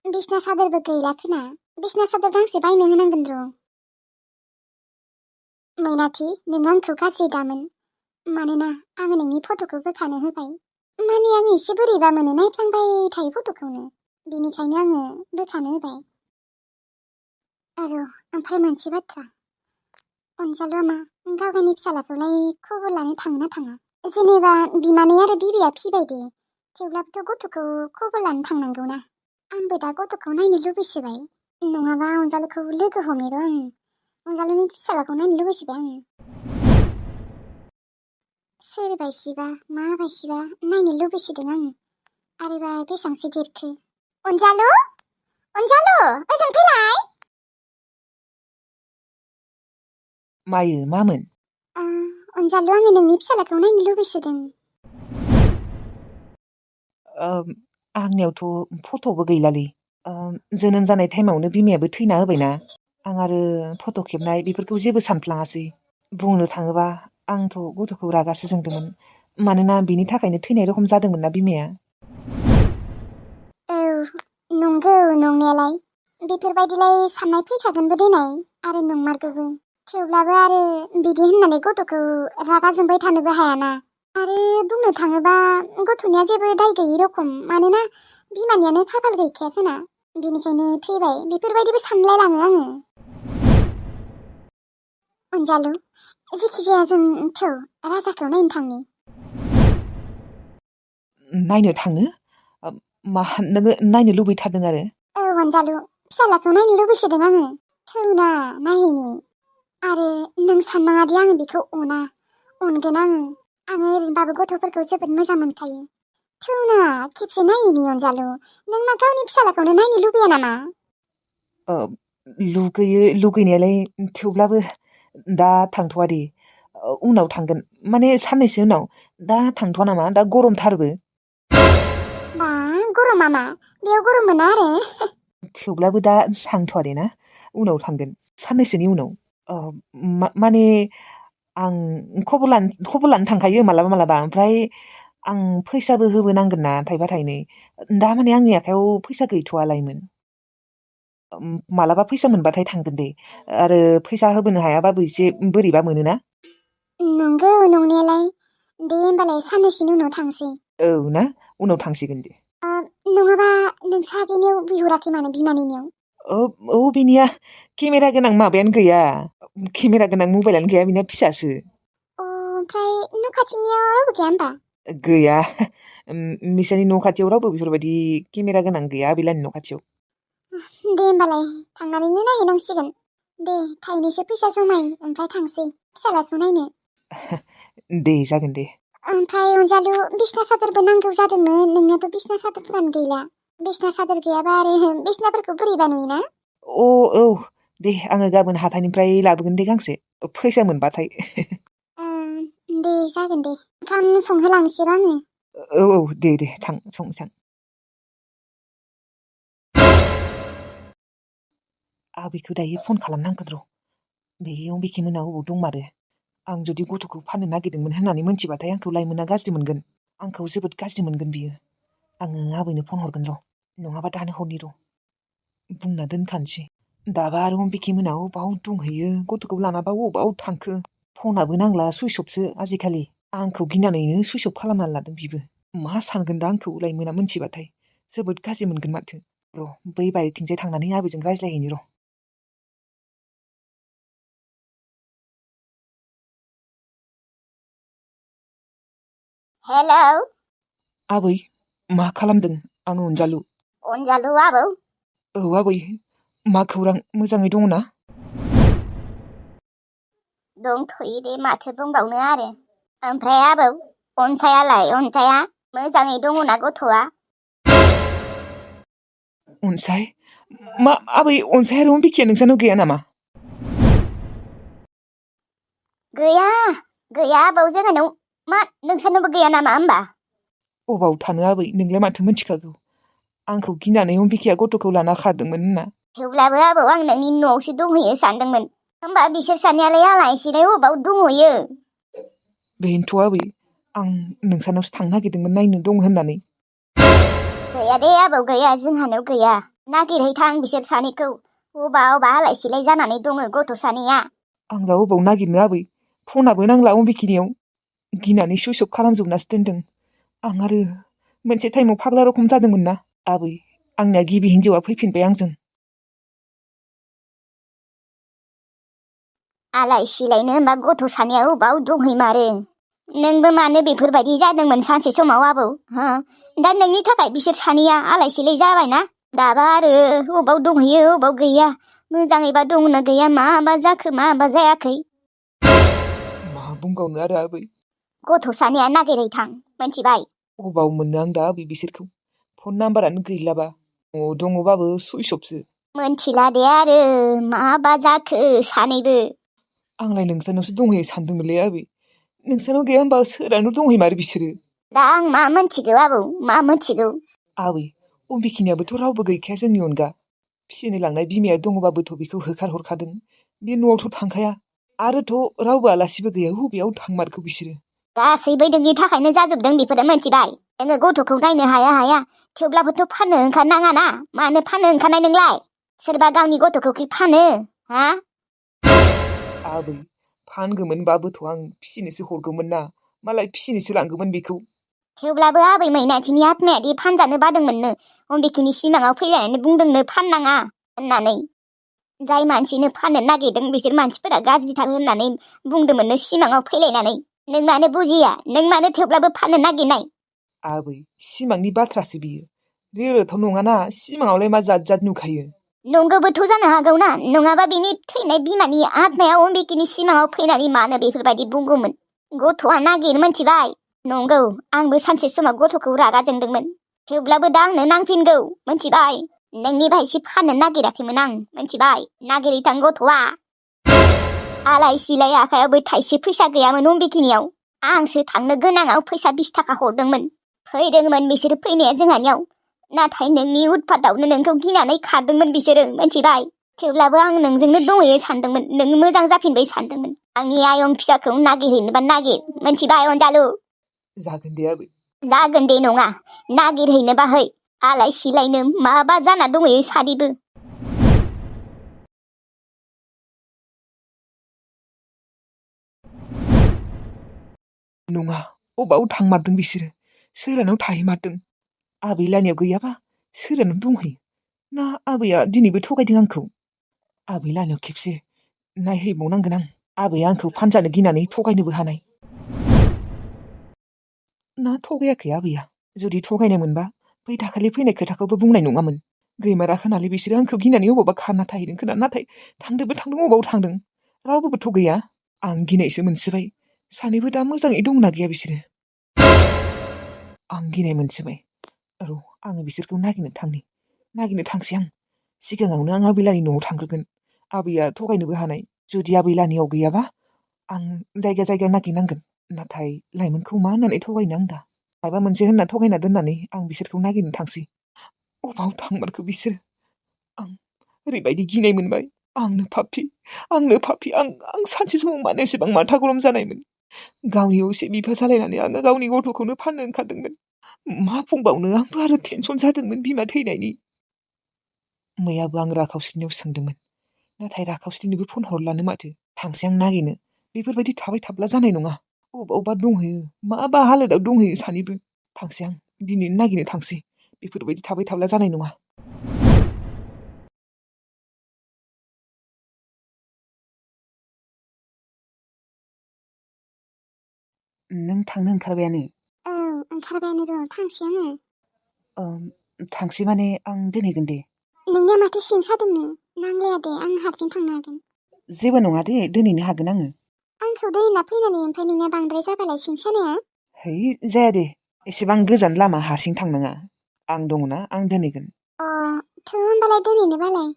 बिसना सादोरबो गैला खोना। बिसना सादोर गांसे बायनो होनांगोन र'। मैनाथि, नों आंखौ गाज्रि दामोन। मानोना आङो नोंनि फट'खौ बोखानो होबाय। माने आं एसे बोरैबा मोनो नायफ्लांबाय थायो फट'खौनो। बेनिखायनो आङो बोखानो होबाय। आरो ओमफ्राय मोनसे बाथ्रा। अनजालुआ मा गावगायनि फिसालाखौलाय खबर लानो थाङो ना थाङा? जेनेबा बिमानै आरो बिबैया फिबाय दे। थेवब्लाबोथ' गथ'खौ खबर लानो थांनांगौ ना। आंबो दा गथ'खौ नायनो लुबैसोबाय। नङाबा अनजालुखौ लोगो हमो र' आङो। अनजालुनि फिसालाखौ नायनो लुबैसोबाय आङो। सोरबायसिबा माबायसिबा नायनो लुबैसोदों आङो। आरोबा बेसांसो देरखो। अनजालु! अनजालु! ओजों फैलाय! मायो मामोन? अनजालु, आङो नोंनि फिसालाखौ नायनो लुबैसोदों। आंनियावथ' फट'बो गैलालै। जोनोम जानाय टाइमावनो बिमायाबो थैना होबायना। आं आरो फट' खेबनाय बेफोरखौ जेबो सानफ्लाङासै। बुंनो थाङोबा आंथ' गथ'खौ रागासो जोंदोंमोन। मानोना बिनि थाखायनो थैनाय रखम जादोंमोन ना बिमाया। औ, नंगौ नंनायालाय। बेफोरबायदिलाय साननाय फैखागोनबो देनाय आरो नंमारगौबो। थेवब्लाबो आरो बिदि होननानै गथ'खौ रागा जोंबाय थानोबो हायाना। आरो बुंनो थाङोबा गथ'निया जेबो दाय गैयि रखम। मानोना बिमानियानो खाफाल गैखाया खोना। बेनिखायनो थैबाय बेफोरबायदिबो सानलायलाङो आङो। अनजालु, जेखिजाया जों थौ राजाखौ नायनो थांनि। नायनो थांनो? मा नोङो नायनो लुबैथारदों आरो? औ अनजालु, फिसालाखौ नायनो लुबैसोदों आङो। थौना नायहैनि। आरो नों साननाङादि आङो बेखौ अना। अनगोन आङो। आङो ओरैनोबाबो गथ'फोरखौ जोबोद मोजां मोनखायो। थौना खेबसे नायहैनि अनजालु। नों मा गावनि फिसालाखौनो नायनो लुबैया नामा? लुगैयो लुगैनायालाय, थेवब्लाबो दा थांथ'वा दे। उनाव थांगोन। माने साननैसो उनाव। दा थांथ'वा नामा? दा गरमथारबो। बा गरमा मा? बेयाव गरम मोना आरो। थेवब्लाबो दा थांथ'वा दे ना। उनाव थांगोन। साननैसोनि उनाव। माने आं खबर लानो थांखायो मालाबा मालाबा। ओमफ्राय आं फैसाबो होबोनांगोन ना थाइबा थाइनै। दा माने आंनि आखायाव फैसा गैथ'वालायमोन। मालाबा फैसा मोनबाथाय थांगोन दे। आरो फैसा होबोनो हायाबाबो एसे बोरैबा मोनोना। नंगौ नंनायालाय। दे होमबालाय साननैसोनि उनाव थांसै। औ ना, उनाव थांसिगोन दे। नङाबा नोंसा आगैनियाव बिहराखै मानो बिमानैनियाव? बिनिया केमेरा गोनां माबायानो गैया। केमेरा गोनां मबाइलानो गैया, बिना फिसासो। ओमफ्राय न' खाथिनियाव रावबो गैया होमबा? गैया। बिसोरनि न' खाथियाव रावबो बेफोरबायदि केमेरा गोनां गैया, बिलानि न' खाथियाव। दे होमबालाय थांनानैनो नायहैनांसिगोन। दे थाइनैसो फैसा जमाय, ओमफ्राय थांसै फिसालाखौ नायनो। दे जागोन दे। ओमफ्राय अनजालु, बिसना सादोरबो नांगौ जादोंमोन। नोंनियाथ' बिसना सादोरफ्रानो गैला। बिसना सादोर गैयाबा आरो बिसनाफोरखौ बोरैबा नुयोना। औ दे, आङो गाबोन हाथाइनिफ्राय लाबोगोन दे गांसे, फैसा मोनबाथाय। दे जागोन दे। ओंखाम संहोलांसै र' आङो। औ दे थां संसां। आबैखौ दायो फन खालामनांगोन र'। बे अम्बिके मोना अबाव दंमारो? आं जुदि गथ'खौ फाननो नागिरदोंमोन होननानै मोनथिबाथाय आंखौ लाइमोना गाज्रि मोनगोन। आंखौ जोबोद गाज्रि मोनगोन बियो। आङो आबैनो फन हरगोन र'। नङाबा दानो हरनि र'। बुंना दोनखानोसै। दाबा आरो अम्बिके मोना अबाव दंहैयो? गथ'खौ लानाबा अबाव थांखो? फनाबो नांला, सुइस अफसो आजिखालि। आंखौ गिनानैनो सुइस अफ खालामना लादों बिबो। मा सानगोन दा आंखौ लाइमोना मोनथिबाथाय? जोबोद गाज्रि मोनगोन माथो। र' बै बारिथिंजाय थांनानै आबैजों रायज्लायहैनि र'। हेलौ आबै, मा खालामदों? आङो अनजालु। अनजालु आबौ? औ आबै, मा खौरां? मोजाङै दङ ना? दंथ'यो दे, माथो बुंबावनो आरो। ओमफ्राय आबौ, अनसायालाय? अनसाया मोजाङै दङना गथ'आ? अनसाय? मा आबै, अनसाय आरो अम्बिकेया नोंसानाव गैया नामा? गैया आबौ जोंहानाव। मा नोंसानावबो गैया नामा होमबा? अबाव थानो आबै, नोंलाय माथो मिथिखागौ। आंखौ गिनानै अम्बिकेया गथ'खौ लाना खारदोंमोन होनना। थेवब्लाबो आबौ, आं नोंनि न'आवसो दंहैयो सानदोंमोन। होमबा बिसोर सानैयालाय आलायसिलाय अबाव दंहैयो? बेनोथ' आबै, आं नोंसानावसो थांनो नागिरदोंमोन नायनो दं होननानै। गैया दे आबौ, गैया, जोंहानाव गैया। नागिरहैथां बिसोर सानैखौ अबा आलाय सिलाय जानानै दङ गथ' सानैया। आं दा अबाव नागिरनो आबै फनाबो नांला अम्बिकिनियाव गिनानै सुइस अफ खालामजोबनासो दोनदों। आं आरो मोनसे टाइमाव फाग्ला रखम जादोंमोन ना आबै आंनिया गिबि हिन्जावा फैफिनबाय आंजों। आलाय सिलायनो होनबा गथ' सानैया अबाव दंहैमारो? नोंबो मानो बेफोरबायदि जादोंमोन सानसे समाव आबौ हो? दा नोंनि थाखाय बिसोर सानैया आलाय सिलाय जाबायना दाबा आरो अबाव दंहैयो अबाव गैया मोजाङैबा दंना गैया माबा जाखो माबा जायाखै। मा बुंबावनो आरो आबै गथ' सानैया नागिरहैथां मोनथिबाय। अबाव मोननो आं दा आबै बिसोरखौ फन नाम्बारानो गैलाबा न'आव दङबाबो सुइस अफसो। मोनथिला दे आरो माबा जाखो सानैबो। आंलाय नोंसानावसो दंहैयो सानदोंमोनलै आबै नोंसानाव गैया होनबा सोरानो दंहैमारो बिसोरो। दा आं मा मोनथिगौ आबौ मा मोनथिगौ? आबै अम्बिकिनियाबोथ' रावबो गैखाया जोंनि अनगा फिसिनो लांनाय बिमाया दङबाबोथ' बेखौ होखारहरखादों बे न'आवथ' थांखाया आरोथ' रावबो आलासिबो गैया बबेयाव थांमारखो बिसोरो। गासैबो नोंनि थाखायनो जाजोबदों बेफोरो मोनथिबाय। नोङो गथ'खौ नायनो हाया थेवब्लाबोथ' फाननो ओंखारनाङाना मानो फाननो ओंखारनाय नोंलाय? सोरबा गावनि गथ'खौ फानो हा? आबै फानगौमोनबाबोथ' आं फिसिनोसो हरगौमोन ना मालाय फिसिनोसो लांगौमोन बेखौ। थेवब्लाबो आबै मैनाथिनि आत्मायादि फानजानो बादोंमोननो अम्बिकिनि सिमाङाव फैलायनानै बुंदोंनो फाननाङा होननानै। जाय मानसिनो फाननो नागिरदों बिसोर मानसिफोरा गाज्रिथार होननानै बुंदोंमोननो सिमाङाव फैलायनानै। नों मानो बुजिया नों मानो थेवब्लाबो फाननो नागिरनाय? आबै सिमांनि बाथ्रासो बियो रियेलथ' नङाना सिमाङावलाय मा जाद जाद नुखायो। नंगौबोथ' जानो हागौना नङाबा बिनि थैनाय बिमानि आत्माया अम्बिकिनि सिमाङाव फैनानै मानो बेफोरबायदि बुंगौमोन? गथ'आ नागिर मोनथिबाय। नंगौ आंबो सानसे समाव गथ'खौ रागा जोंदोंमोन थेवब्लाबो दा आंनो नांफिनगौ मोनथिबाय। नोंनि बायसि फाननो नागिराखैमोन आं मोनथिबाय। नागिरहैथां गथ'आ। आलाय सिलाय आखायावबो थाइसे फैसा गैयामोन अम्बिकिनियाव। आंसो थांनो गोनाङाव फैसा 20 थाखा हरदोंमोन। फैदोंमोन बिसोरो फैनाया जोंहानियाव नाथाय नोंनि उतपातावनो नोंखौ गिनानै खारदोंमोन बिसोरो मोनथिबाय। थेवब्लाबो आं नोंजोंनो दंहैयो सानदोंमोन नों मोजां जाफिनबाय सानदोंमोन। आंनि आयं फिसाखौ नागिरहैनोबा नागिर मोनथिबाय अनजालु। जागोन दे आबै। जागोन दे नङा नागिरहैनोबा है आलाय सिलायनो माबा जाना दंहैयो सानैबो। नङा अबाव थांमारदों बिसोरो सोरानाव थाहैमारदों। आबै लानियाव गैयाबा सोरानाव दंहैयो ना आबैया दिनैबो थगायदों आंखौ? आबै लानियाव खेबसे नायहैबावनांगोन आं। आबैया आंखौ फानजानो गिनानै थगायनोबो हानाय। ना थगायाखै आबैया? जुदि थगायनाय मोनबा बै दाखालि फैनाय खोथाखौबो बुंनाय नङामोन। गैमारा खोनालै बिसोरो आंखौ गिनानै अबावबा खारना थाहैदों खोना नाथाय थांदोंबो थांदों अबाव थांदों रावबोथ' गैया। आं गिनायसो मोनसोबाय सानैबो दा मोजाङै दंना गैया बिसोरो? आं गिनाय मोनसोबाय र' आङो बिसोरखौ नागिरनो थांसै आं। सिगाङावनो आं आबैलानि न'आव थांग्रोगोन। आबैया थगायनोबो हानाय। जुदि आबैलानियाव गैयाबा आं जायगा नागिरनांगोन। नाथाय लाइमोनखौ मा होननानै थगायनो आं दा? माबा मोनसे होनना थगायना दोननानै आं बिसोरखौ नागिरनो थांसै। अबाव थांमारखो बिसोर? आं ओरैबायदि गिनाय मोनबाय। आंनो पापि आं सानसे समाव मानो एसेबां माथा गरम जानायमोन? गावनि असे बिफा जालायनानै आङो गावनि गथ'खौनो फाननो ओंखारदोंमोन। मा बुंबावनो आंबो आरो टेनसन जादोंमोन बिमा थैनायनि। मैयाबो आं राखावस्रिनियाव सोंदोंमोन नाथाय राखावस्रिनोबो फन हरलानो माथो। थांसै आं नागिरनो। बेफोरबायदि थाबाय थाब्ला जानाय नङा। अबावबा दंहैयो माबा हालोदाव दंहैयो सानैबो। थांसै आं दिनैनो नागिरनो थांसै। बेफोरबायदि थाबाय थाब्ला जानाय नङा। नों थांनो ओंखारबायानो? औ ओंखारबायानो र' थांसै आङो। थांसै माने आं दोनहैगोन दे। नोंनिया माथो सिं सादोंनो? नांलाया दे आं हारसिं थांनो हागोन। जेबो नङा दे दोनहैनो हागोन आङो। आंखौ दोनना फैनानै ओमफ्राय नोंनिया बांद्राय जाबालाय सिं सानाया? है जाया दे एसेबां गोजान लामा हारसिं थांनाङा। आं दङना आं दोनहैगोन। थौ होनबालाय दोनहैनो बालाय।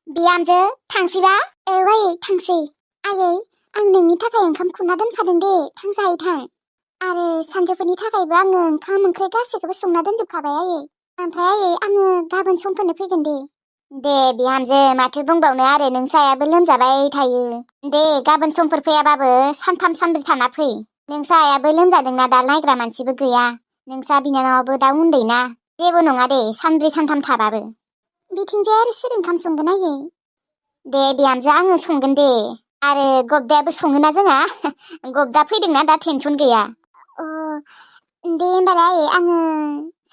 बिहामजो थांसैबा? औ आयै थांसै। आयै आं नोंनि थाखाय ओंखाम खुरना दोनखादों दे थांजाहै थां। आरो सानजौफुनि थाखायबो आङो ओंखाम ओंख्रि गासैखौबो संना दोनजोबखाबाय आयै। ओमफ्राय आयै आङो गाबोन समफोरनो फैगोन दे। दे बिहामजो माथो बुंबावनो आरो नोंसायाबो लोमजाबाय थायो। दे गाबोन समफोर फैयाबाबो सानथाम सानब्रै थाना फै। नोंसायाबो लोमजादोंना दा नायग्रा मानसिबो गैया। नोंसा बिनानावाबो दा उन्दैना जेबो नङा दे सानब्रै सानथाम थाबाबो। बिथिंजाय आरो सोर ओंखाम संगोन आयै? दे बिहामजो आङो संगोन दे। आरो गब्दायाबो सङोना जोंहा गब्दा फैदोंना दा टेनसन गैया। अ दे होमबालाय आयै आङो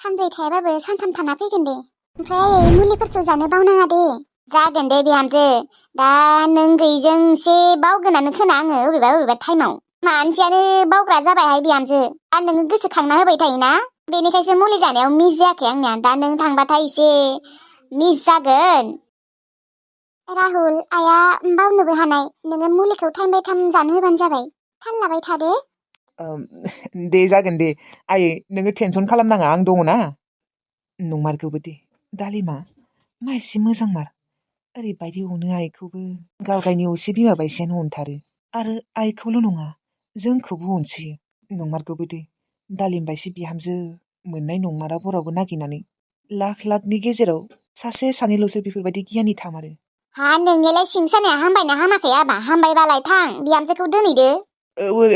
सानब्रै थायाबाबो सानथाम थाना फैगोन दे। ओमफ्राय आयै मुलिफोरखौ जानो बावनाङा दे। जागोन दे बिहामजो। दा नों गैयिजों एसे बावगोनानो खोना आङो अबेबा टाइमाव। मानसियानो बावग्रा जाबायहाय बिहामजो। दा नोङो गोसोखांना होबाय थायोना बेनिखायसो मुलि जानायाव मिस जायाखै आंनिया। दा नों थांबाथाय एसे मिस जागोन। राहुल आइया बावनोबो हानाय। नोङो मुलिखौ टाइम बाय टाइम जानो होबानो जाबाय। थाल लाबाय थादो। दे जागोन दे आयै नोङो टेनसन खालामनाङा आं दङ ना। नंमारगौबो दे दालिमा मा एसे मोजांमार। ओरैबायदि अनो आइखौबो गावगायनि असे बिमा बायदियानो अनथारो। आरो आइखौल' नङा जोंखौबो अनसोयो। नंमारगौबो दे दालिम बायसि बिहामजो मोननाय नंमारा बरावबो नागिरनानै। लाखनि गेजेराव सासे सानैल'सो बेफोरबायदि गियानि थामारो। हा नोंनियालाय सिं सानाया हामबायना हामाखै आबा? हामबायबालाय थां बिहामजोखौ दोनहैदो।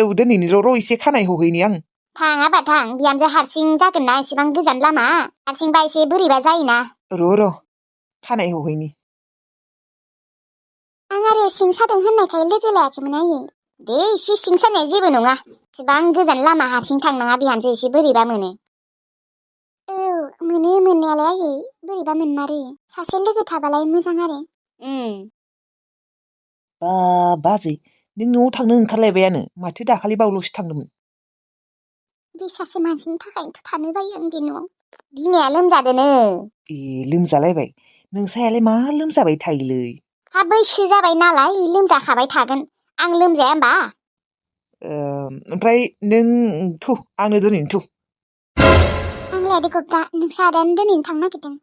औ दोनैनि र' एसे खानाय हहैनि आं। थां आबा थां बिहामजो हारसिं जागोन ना एसेबां गोजान लामा। हारसिंबा एसे बोरैबा जायोना। र' खानाय हहैनि। आं आरो सिं सादों होननायखाय लोगो लायाखैमोन आयै। दे एसे सिं सानाया जेबो नङा। एसेबां गोजान लामा हारसिं थांनाङा बिहामजो एसे बोरैबा मोनो। औ मोनो मोननायालाय आयै बोरैबा मोनमारो। सासे लोगो थाबालाय मोजां आरो। बा बाजै नों न'आव थांनो ओंखारलायबायानो माथो दाखालि बावल'सो थांदोंमोन। बे सासे मानसिनि थाखायनोथ' थानो बायो आं बे न'आव। बिमाया लोमजादोनो। ए लोमजालायबाय नोंसायालाय मा लोमजाबाय थायोलै? हा बैसो जाबाय नालाय लोमजाखाबाय थागोन। आं लोमजाया होमबा? ओमफ्राय नों आंनो दोनैनो आंलाय आदै गग्गा नोंसा आदायानो दोनैनो थांनो नागिरदों।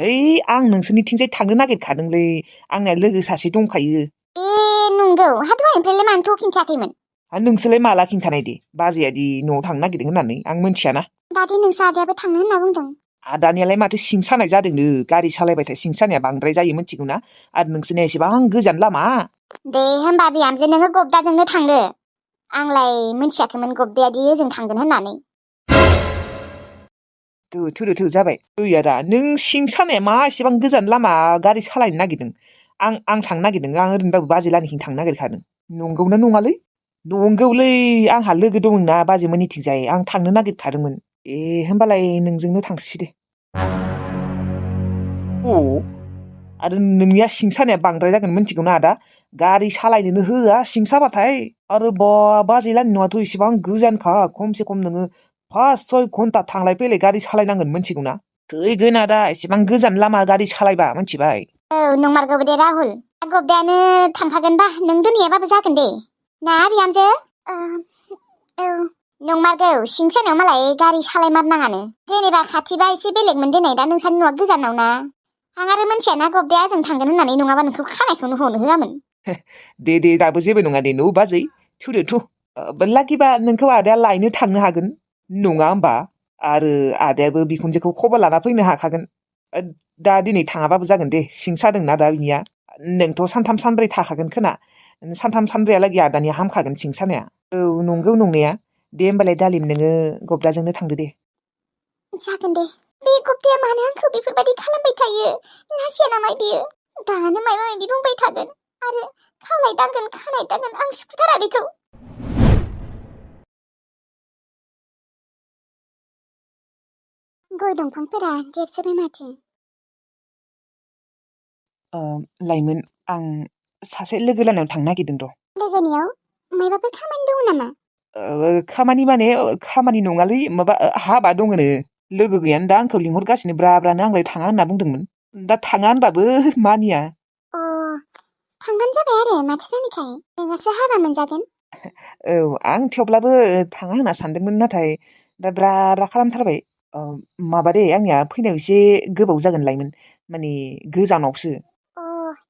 है आं नोंसोरनिथिंजाय थांनो नागिरखादोंलै। आंनिया लोगो सासे दंखायो। ए नंगौ हा दहायनिफ्रायलाय मानोथ' खिन्थायाखैमोन? नोंसोरलाय माला खिन्थानाय दे बाजैयादि न'आव थांनो नागिरदों होननानै आं मिन्थियाना। दादि नोंसा आदायाबो थांनो होनना बुंदों। दानियालाय माथो सिं सानाय जादोंनो गारि सालायबाथाय सिं सानाया बांद्राय जायो मिथिगौ ना। आरो नोंसोरना एसेबां गोजान लामा। दे होमबा बिहामजो नोङो गब्दाजोंनो थांदो। आंलाय मिन्थियाखैमोन गब्दायादि ओजों थांगोन होननानै। थौ जाबाय गैया दा नों सिं सानाया मा एसेबां गोजान लामा गारि सालायनो नागिरदों। आं थांनो नागिरदों आं ओरैनोबाबो बाजै लानिथिं थांनो नागिरखादों। नंगौना नङालै? नंगौलै आंहा लोगो दंना बाजैमोननिथिंजाय आं थांनो नागिरखादोंमोन। ए होमबालाय नोंजोंनो थांसै दे। आरो नोंनिया सिं सानाया बांद्राय जागोन मिथिगौना आदा। गारि सालायनोनो होआ सिं साबाथाय। आरो बाजै लानि न'आथ' इसेबां गोजानखा खमसे खम नोङो 5-6 घन्टा थांलाय फैलाय गारि सालायनांगोन मिथिगौना। थैगोन आदा एसेबां गोजान लामा गारि सालायबा मिथिबाय। औ नंमारगौबो दे राहुल। गब्दायानो थांखागोनबा नों दोनहैयाबाबो जागोन दे ना बिहामजो? औ नंमारगौ सिं सानायाव मालाय गारि सालायमारनाङानो। जेनेबा खाथिबा एसे बेलेगमोन दोननाय दा नोंसानि न'आ गोजानाव ना। आं आरो मिन्थियाना गब्दाया ओजों थांगोन होननानै नङाबा नोंखौ खानायखौनो हनो होआमोन। दे दाबो जेबो नङा दे न' बाजै लागिबा नोंखौ आदाया लायनो थांनो हागोन नङा होमबा। आरो आदायाबो बिखुनजोखौ खबर लाना फैनो हाखागोन। दा दिनै थाङाबाबो जागोन दे सिं सादोंना दा बिनिया। नोंथ' सानथाम सानब्रै थाखागोन खोना। सानथाम सानब्रैयालागै आदानिया हामखागोन सिं सानाया। औ नंगौ नंनाया। दे होमबालाय दालिम नोङो गब्दाजोंनो थांदो दे। जागोन दे। बे गब्दाया मानो आंखौ बेफोरबायदि खालामबाय थायो? लाजिया नामा बियो? दानो माबा माबि बुंबाय थागोन आरो खावलाय दांगोन खानाय दांगोन आं सुखुथारा बेखौ। गय दंफांफोरा देरजोबबाय माथो। लाइमोन आं सासे लोगो लानायाव थांनो नागिरदों र'। लोगोनियाव मायबाफोर खामानि दङ नामा? खामानि माने खामानि नङालै माबा हाबा दङनो। लोगो गैयानो दा आंखौ लिंहरगासिनो ब्रानो आंलाय थाङा होनना बुंदोंमोन। दा थाङा होनबाबो मानिया। थांबानो जाबाय आरो माथो जानिखाय नोंहासो हाबा मोनजागोन। औ आं थेवब्लाबो थाङा होनना सानदोंमोन नाथाय दा ब्रा खालामथारबाय। माबा दे आंनिया फैनायाव एसे गोबाव जागोन लाइमोन माने गोजानावसो।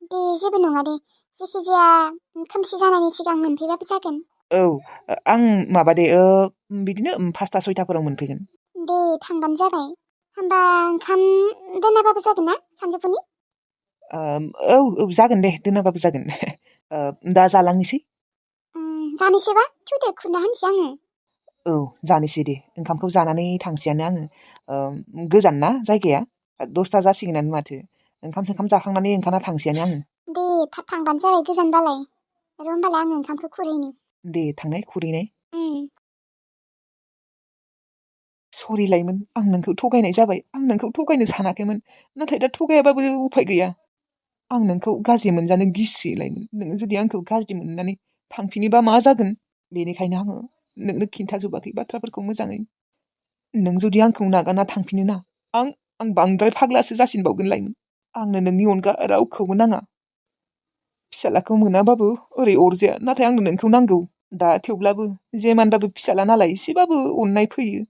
दे जेबो नङा दे जेखिजाया खोमसि जानायनि सिगां मोनफैबाबो जागोन। औ आं माबा दे बिदिनो 5टा-6टाफोराव मोनफैगोन। दे थांबानो जाबाय। होमबा ओंखाम दोनाबाबो जागोन ना सानजौफुनि? औ जागोन दे दोनाबाबो जागोन। दा जालांनोसै। जानोसैबा थुदो खुरना होनोसै आङो। औ जानोसै दे ओंखामखौ जानानै थांसैयानो आङो गोजान ना जायगाया 10ता जासिगोनानो माथो ओंखाम सोंखाम जाखांनानै ओंखारना थांसैयानो आङो दे थाब थांबानो जाबाय गोजानबालाय र' होमबालाय आङो ओंखामखौ खुरैनि दे थांनाय खुरैनाय उम सरि लाइमोन आं नोंखौ थगायनाय जाबाय आं नोंखौ थगायनो सानाखैमोन नाथाय दा थगायाबाबो उफाय गैया आं नोंखौ गाज्रि मोनजानो गिसि लाइमोन नोङो जुदि आंखौ गाज्रि मोननानै थांफिनोबा मा जागोन बेनिखायनो आङो नोंनो खिन्थाजोबाखै बाथ्राफोरखौ मोजाङै नों जुदि आंखौ नागारना थांफिनो ना आं बांद्राय फाग्लासो जासिनबावगोन लाइमोन आंनो नोंनि अनगा रावखौबो नाङा फिसालाखौ मोनाबाबो ओरै अरजाया नाथाय आंनो नोंखौ नांगौ दा थेवब्लाबो जेमानबाबो फिसाला नालाय एसेबाबो अननाय फैयो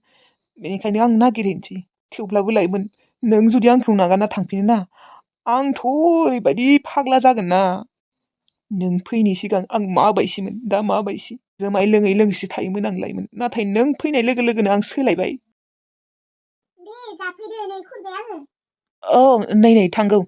बेनिखायनो आं नागिरहैनोसै थेवब्लाबो लाइमोन नों जुदि आंखौ नागारना थांफिनो ना आंथ' ओरैबायदि फाग्ला जागोन ना नों फैनि सिगां आं माबायसिमोन दा माबायसि जुमाय लोङै लोङैसो थायोमोन आं लाइमोन नाथाय नों फैनाय लोगो लोगोनो आं सोलायबाय दे जाफैदो नै खुरबाय आङो औ नै थांगौ